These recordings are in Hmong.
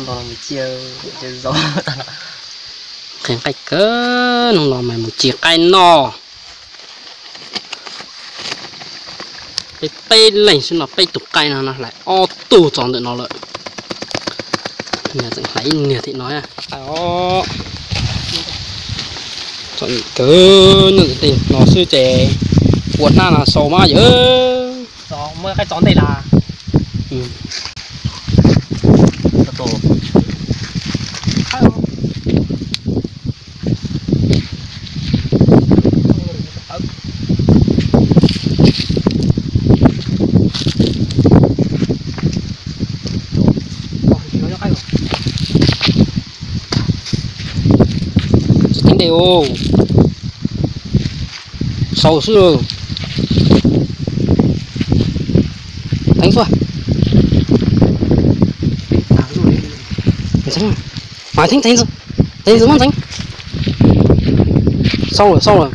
Qhia qaib kawg, hnub no mas mus ci qaib noj. Peb peb leeg xwb no, peb tus qaib no no hlais ob tug txog ntawm no lawm. Niag tseem hlais ib niag tim no. Txom nyem kawg, nyob ntawm tej no xwb ces ua hnab no sau mas yawg. Teeb de u, sau xwb. Teeb xwb. Teeb, teeb, teeb, teeb, teeb, teeb. Sau lawm, sau lawm.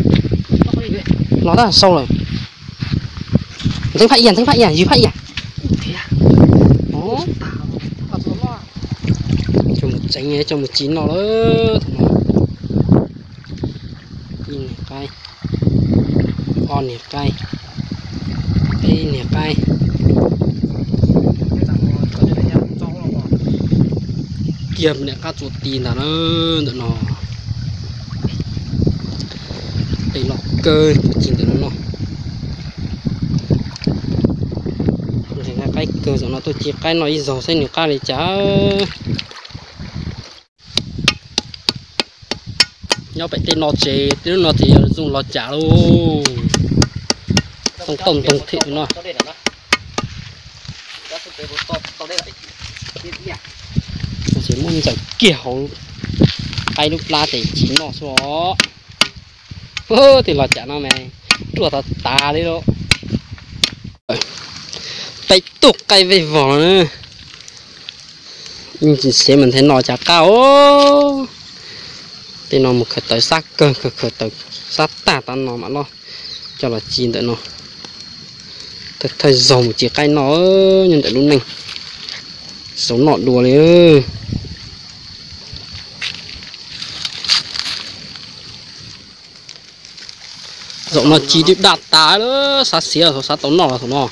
Los tag, sau lawm. Teeb phaj ib yam, teeb phaj ib yam, ywg phaj ib yam. Coj mus tsev, coj mus ci noj lawm. Ib niag qaib, ob niag qaib, peb niag qaib. Kiag niam qab tsuas ti ntag na, ntawm no. Peb loj kawg, tuaj ci ntawm no noj. Nqhis qaib kawg, zaum no tuaj ci qaib noj ib zaug saib nws qab li cas. Nyob pem tej no ces tej lub no ces yog zoo los cas lauj. Tooj tooj ntoo thiab no. Ces muab ntxaws kiag hauv qaib lub plab ces ci noj xwb os. Tej los cas no mas ruaj tas tas li lauj. Peb tug qaib vej vog no na. Yeej tsis xav mas nthe no cas qab os. Tej no mus khaws tawv xab kawg, khaws khaws tawv xab tag tab no mam noj, coj los ci ntawm no. Thawj thawj zaug mus ci qaib noj, nyob ntawm lub neej xav noj dua li. Zaum no ci twb daj tas lawm, xav xiav los xav tau noj los thaum no.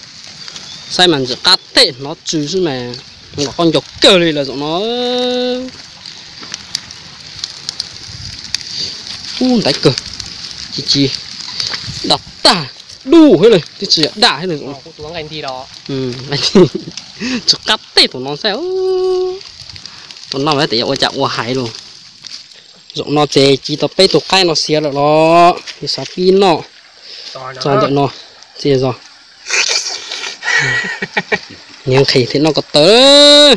Saib mas ntxim qab teg, hnov tsw xwb mas, los qoj ncaus kawg li lawm zaum no. Ub, ntaiv kawg, ci ci daj tag, dub thiab lawm, twb tsis yog daj thiab lawm. Tsw qab teg thaum no xwb. Thaum no mas tias yuav ua cas ua hais lus. Zaum no ces ci tau peb tus qaib no xiav lawm los, xav pib noj txog ntawm no, txiv zog. Niag nqhis thiaj noj ko taw.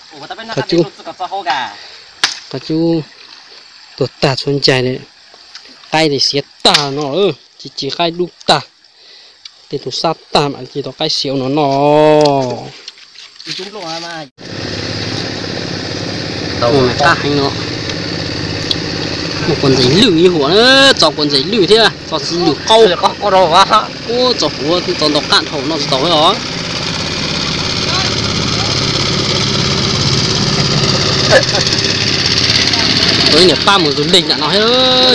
Qhov cub, qhov cub tuag tag txhua ncaig li, qaib li xiav tag no, ci ci qaib dub tag. Tej tus xab tag mam ci tau qaib xiav no noj. Qab heev no. Muaj quas ntxees lwj ib huam, txo quas ntxees lwj thiab txo txiv lwj qaub. Ub, txo puav txo ntau qab dhau no tsis tau os. Tus niam pab mus zus leeg nram no thiab,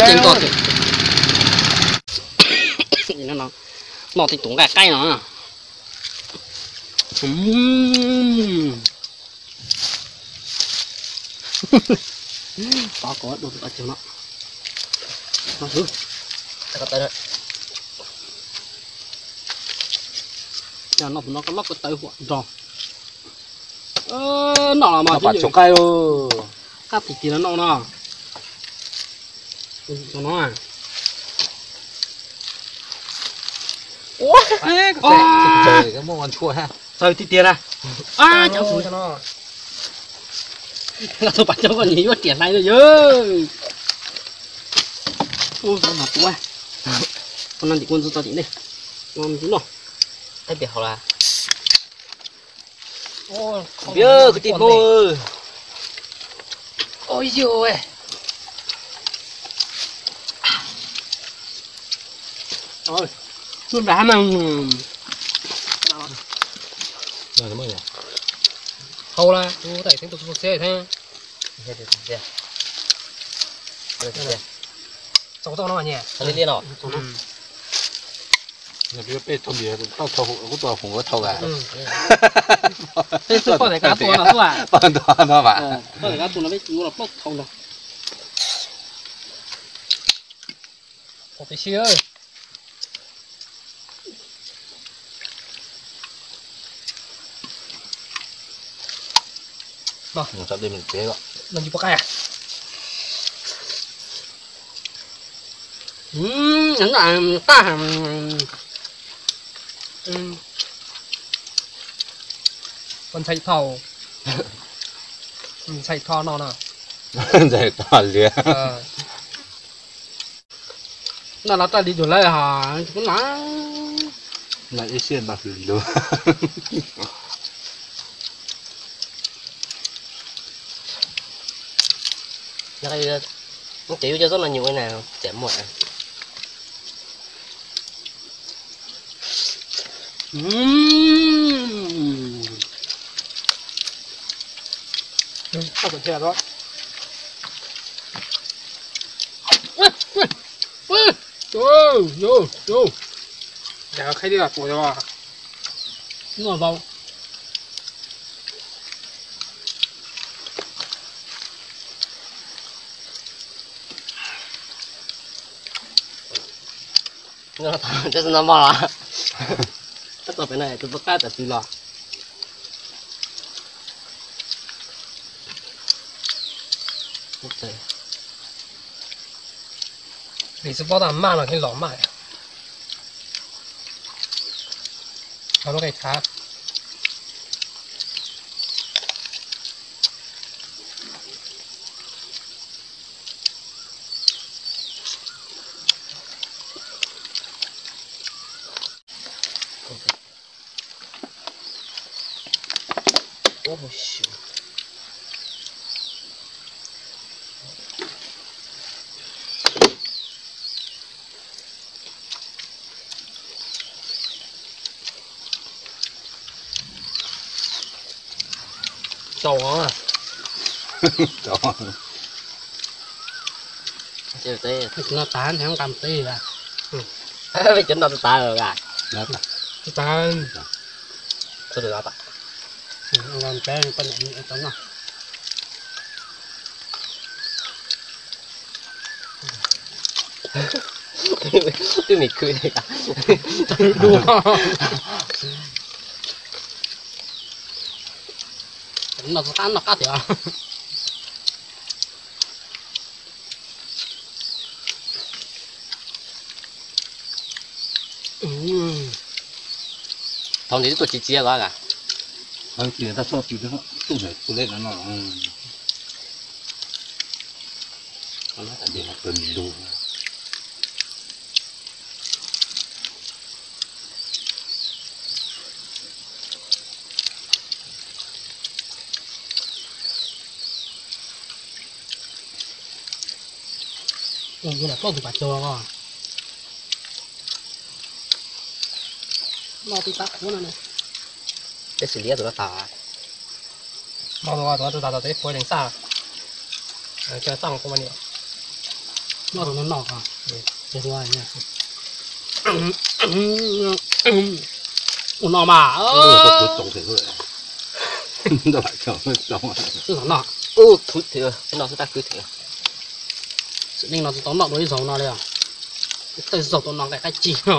ceeb koj thiab. Noj tej tus nqaij qaib no. Pov kom dua tus pov cog no. Noj tus no koj loj koj tawv huam nrog. Noj los mas qab tiag tiag no noj no. Txawv tiag tiag na. Tus pov cog koj niam yuav riam hlais no yog. Ub, no tim kuv ntxuav tau tim nej. No ntxuav no. Kwv tij Hmoob. Hnub nram hab mas. Tau la, tus tawm xeeb tus xeb thiab. Txaus tau no nyem. Li no. Peb thau npias kuj tau hoom ua thau as. Peb xwb poj tawm kab tua no xwb as. Poj tawm kab tua no peb ua los plaub thau no. Pom peb sib. Qab, qab, ntxhais tho, ntxhais tho no na. Ntxhais tho liab. No los raj li yus lawm hos kuv no. No ib siab nto hws lus. Ces yus cov zaub no nyuam na, cem muaj. Khaib li tus no. Tab sis no mog los, tab tom pem no tus poj qab tam twg los. Vim xwb pob tag maj no thiaj los maj. Lub qe thav. Tau. Tau. Cov no tas nqa mus teb lawm. Peb cov no tas tas lawm. Tsis tas. Txhob tas. Nqa mus teb poj niam tau noj. Twb me khw li. Dua. Noj qab noj qab tiag. Thaum ntawd twb tuaj txias txias ko. Tsis tas, txhob tsis tu lej no no. Ua lam tuaj tus pas tsuag os. Noj tib tab qhuav no ne. Peb xws li tus no tas. Noj tus no tus tas tau teb qhuav lees xaj. Cov txaj qhuav niam. Noj tus no noj os. Ua no mas. Twb tau noj. Ub, thwv thiab, no xwb tab kwv thiab. Sim neej no tsis tau noj dua ib zaug no li os. Tej zaug tau noj nqaij qab cig no.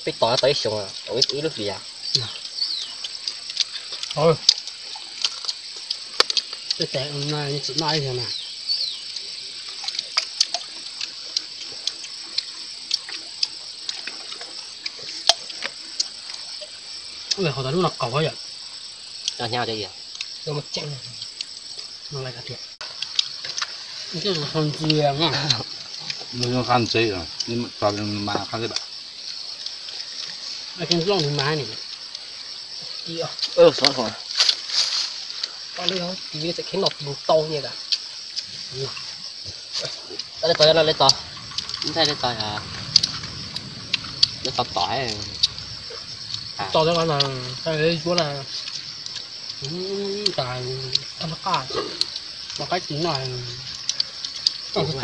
Peb tos tau ib xyoos, ib lub hlis. Tej tes no tsis noj ib zaug na. Ua li hauv tas lub no qaug yom. Coj hnyav cov yam. Coj mus tseem. No lawm tiag. Nws qab ntxeb, mas qab teb pam. Nplooj nws mas ni. Tau li, tsis txawm kheev noj tis tau nyias tas. Tau li tau, no li tau, ntxhais li tau, li tau tom, tau li no, yuav na, tas, qab tis no, tau tsis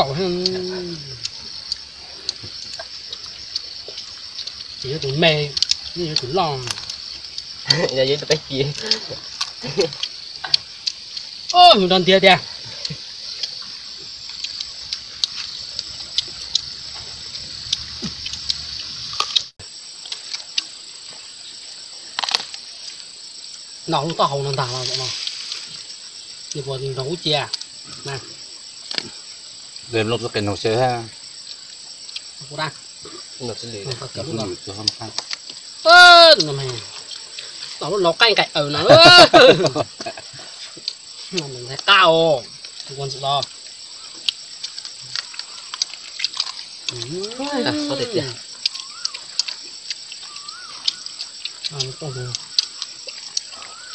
yuav tus me, yuav tus loj, yog yuav tus peb ci. Mus nrog ntiav tiag. Noj lub taub hau no ntag los no, nws puas nrog kuv cia na. Lub txoj qe nug se, kuv da, noj lub laus qaij nqaim aws no, ntxhais qab os, ua ntxim los.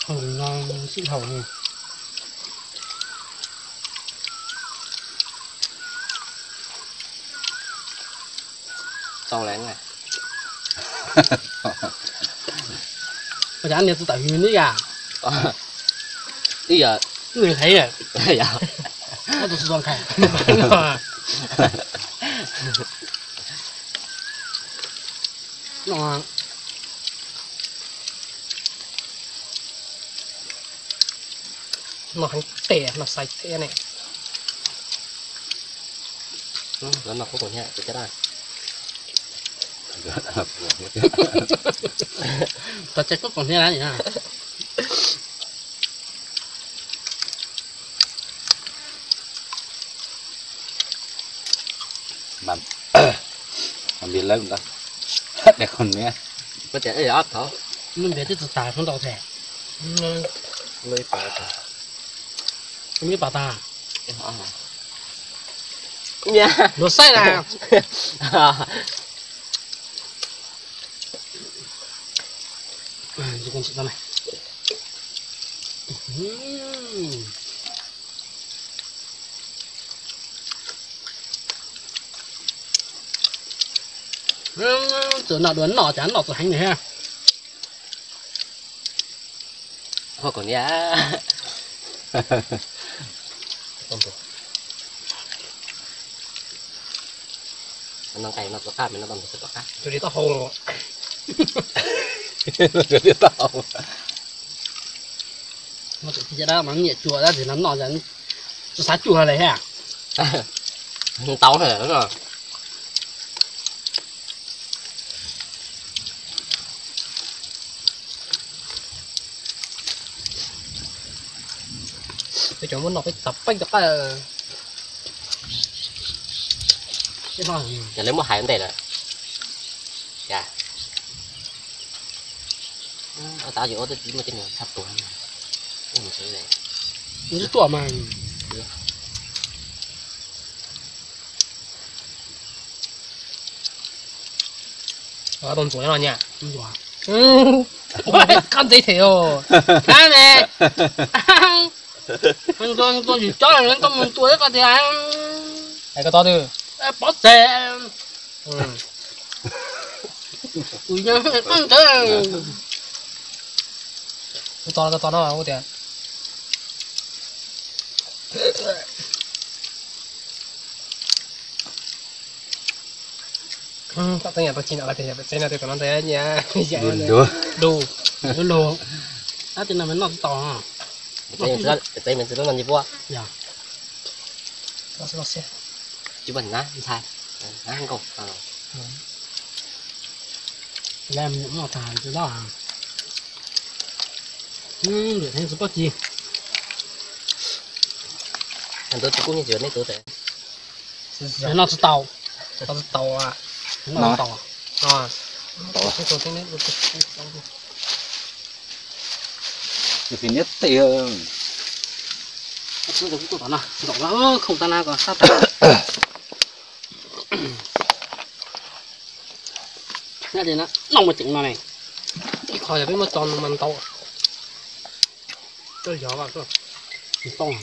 Hau no sib haum no. Txaus leej. Ua cas niag tsis tawm hws neb yam? Ib yam, nws heev, tus tsis tau nqaij. No heev tiag, no xaiv thiab ne. Lawv no kuv tus niag tsis tau. Tau tsis kuv tus niag na. Mas npias lawm ntag, dej qhov niab. Nws npias twb tsis tas, ntau thiab. Ib pas tas. Luag saib na. Txawm noj dua noj cas noj txaus heev li thiab. Hua kaum niab. No nqaij no rov qab, no tau ntawd rov qab. Tus li taub hau los. Tus li taub hau. No tsis yog dab mas nyiam cuag dab tsis no noj tsis xav cuag li thiab. Tau lawm no. Peb cov muab noj peb txog peb rov qab. Ces lawv muab hais ua ntej lawm. Cas tab yus ua twb tsis muaj tej niag txhaj tuag. Nws twb tuaj mas. Tau ntxuav no nyam. Qab ntxeev them os. Qab ne. Tua ntsis tsob tau mus tua ib qho tias. Hais koj tau twg? Pov txeg. Tus yog qab ntxeev. Kuv tos koj tos no kuv tias. Koj tseem yam tau tsis no tias pem tsev no tias tom no ntawd nyias yam lug lug. Ab, tej no mas noj tsis tau. Pem tsev me ntsis lub no nyias puab. Yog. Tsis muaj hnab ntxhais, hnab nkaus. Lawv noj tag tsis loj. Lwm heev tsis paub ci. Ntawd tus kuj nyiaj tsis nej tus tes. Noj tsis tau. Noj tsis tau. Noj tsis tau. Tus niam tes. Ntaus no khoom tag na kom sab tag. Noj mas ceev no ne. Ib qho yog peb muab tso mas ntau. Coj yog. Toj.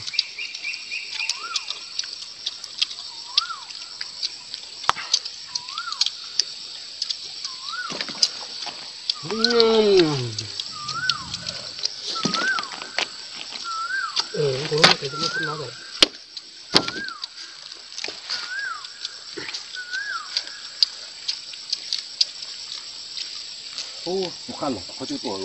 Ub, kuv qab los qhov cub tuaj.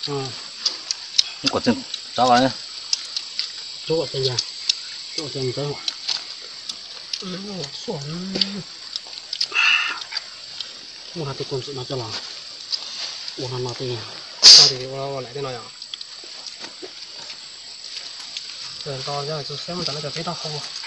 Ub, kom tseem tsav, tub kom tseem, tub kom tseem tsav. Muaj hais tias kuv ntxim no coj los ua no no tiag. Tau tias ua ua laim tej no yom. Nto, txus siab mus tom no cov peb taub hau.